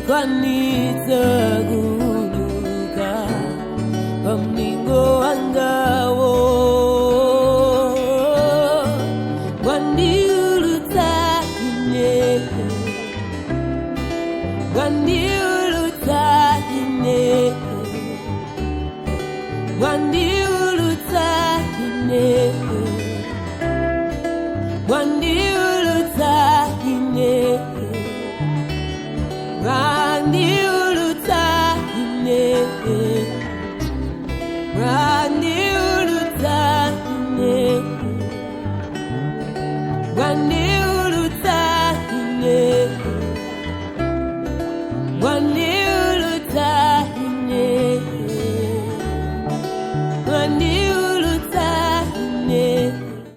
Sindikwanitsa kuuluka pamlingo wangawo. Wandiulutsa ine, wandiulutsa ine, wandiulutsa ine, wandiulutsa ine, wandiulutsa ine, wandiulutsa ine, wandiulutsa ine, wandiulutsa.